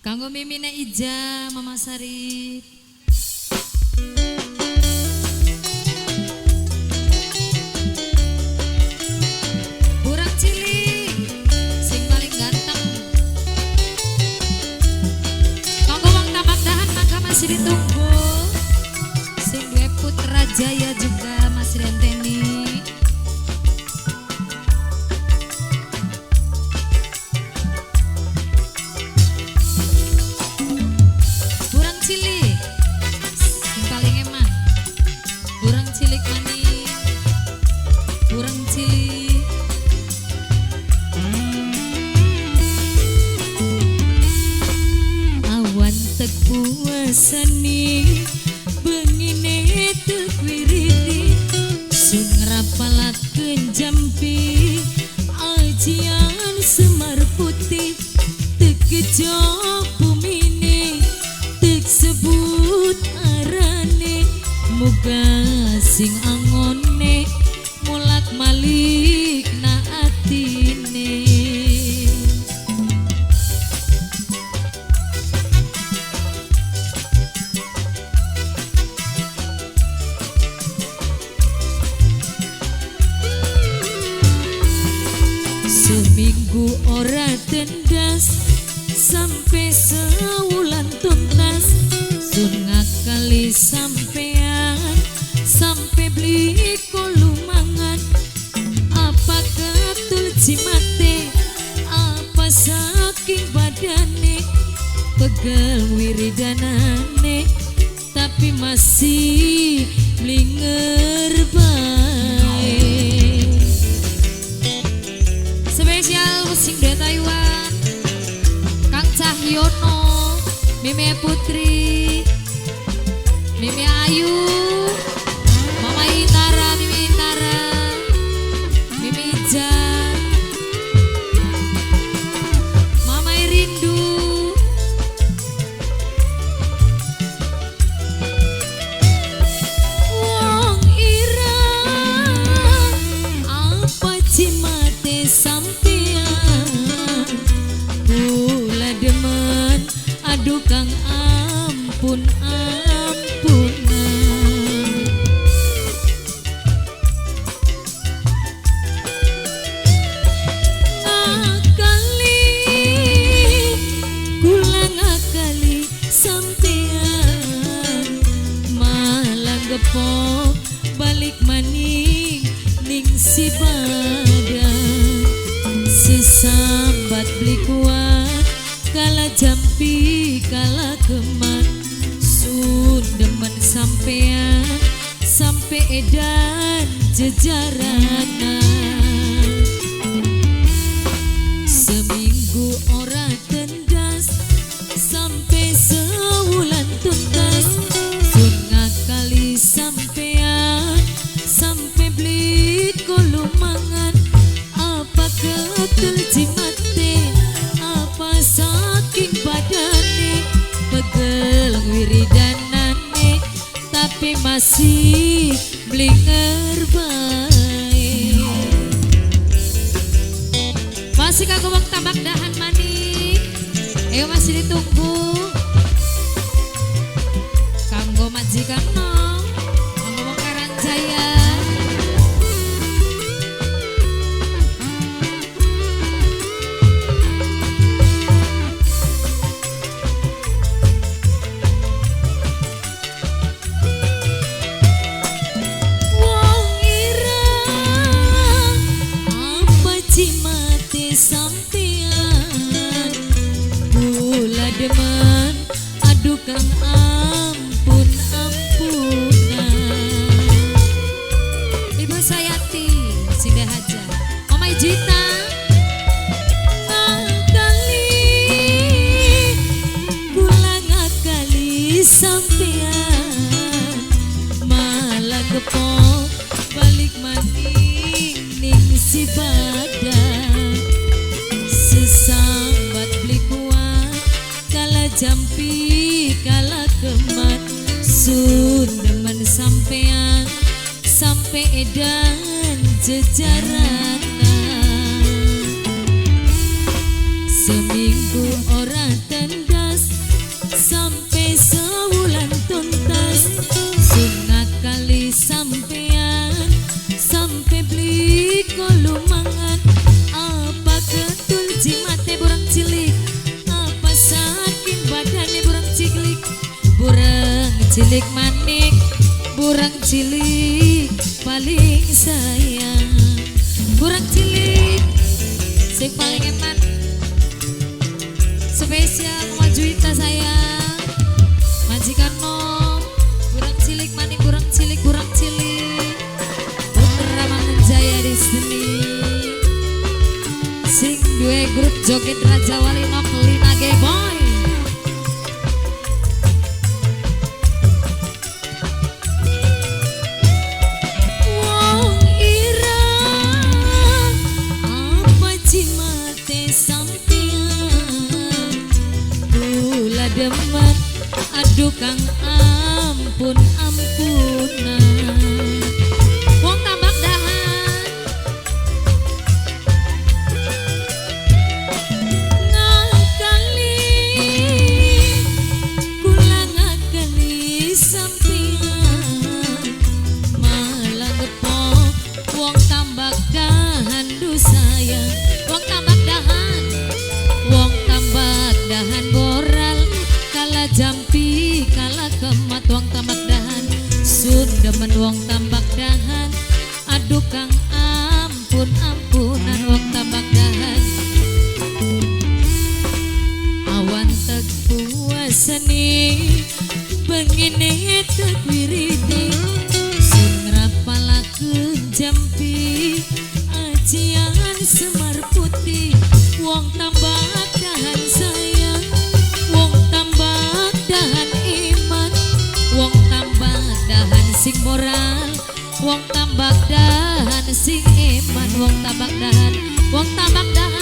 Kanggo mimine Ija, Mama Sari. Burang cilik sing paling ganteng. Kanggo wong Tambak Dahan mangga masih ditunggu. Sing duwe Putra Jaya juga masih renteni. Cilik sing paling eman, burang cilik maning, burang cilik. Awan tek puasani, bengine tek wiriti, sun ngrapalaken jampi, ajian Semar Putih, tek kejo bumine, sebut arane, muga sing angone mulak malik na atine. Seminggu ora tendas sampai sewulan tuntas, sun ngakali sampean sampai beli kolumangan. Apa ketul jimate, apa saking badane, pegel wiridanane, tapi masih mlinger bae. Spesial sing dari Taiwan, Kang Cahyono, Mimi Putri, Mimi Ayu, Mama Itara, Mimi Itara, Mimi Ija, Mama Rindu. Wong ireng apa cimate sampean, kula demen aduh Kang ampun ampunan. Ngakali kula ngakali sampean, malah gepok balik maning ning si badan. Sesambat beli kuat kala jampi kala kemat, sun demen sampean sampe edan jejarana. Seminggu ora tendas sampai sewulan tuntas, sun ngakali sampean sampai beli kolumangan. Apa ketul jimate, apa saking badane, pegel wiridanane, tapi masih blinger bae. Masih kanggo wong Tambak Dahan maning, ayo masih ditunggu. Kanggo majikan nom, kanggo wong Karangjaya. Cimate sampean, kula demen aduh Kang ampun ampunan. Ibu Sayati Sinda Haja, Mama Ijita, ngakali kula ngakali sampean, malah gepok balik maning ning si badan. Sesambat beli kuat kala jampi kala kemat, sun demen sampean sampe edan jejarana. Seminggu ora tendas cilik manik, burang cilik paling sayang. Burang cilik sing paling eman. Spesial Majuita sayang. Majikan nom, burang cilik manik, burang cilik, burang cilik. Putra Mangunjaya di sini. Sing duwe grup joget Raja Wali Nok 5 G Boy. Wong ireng apa jimate sampeyan, kula demen aduh kang ampun ampunan. Wong tambak dahan ngakali, kula ngakali sampeyan, malah gepok wong tambak dahan du sayang. Wong tambak dahan, wong tambak dahan boral kala jampi kala kemat. Wong tambak dahan sun demen wong tambak dahan, aduh kang ampun ampunan. Wong tambak dahan awan tek puasane pengine tek wiriti, sun ngrapalaken jampi ajian Semar Putih. Wong tambak dahan sayang, wong tambak dahan iman, wong tambak dahan sing moral, wong tambak dahan sing iman. Wong tambak dahan, wong tambak dahan.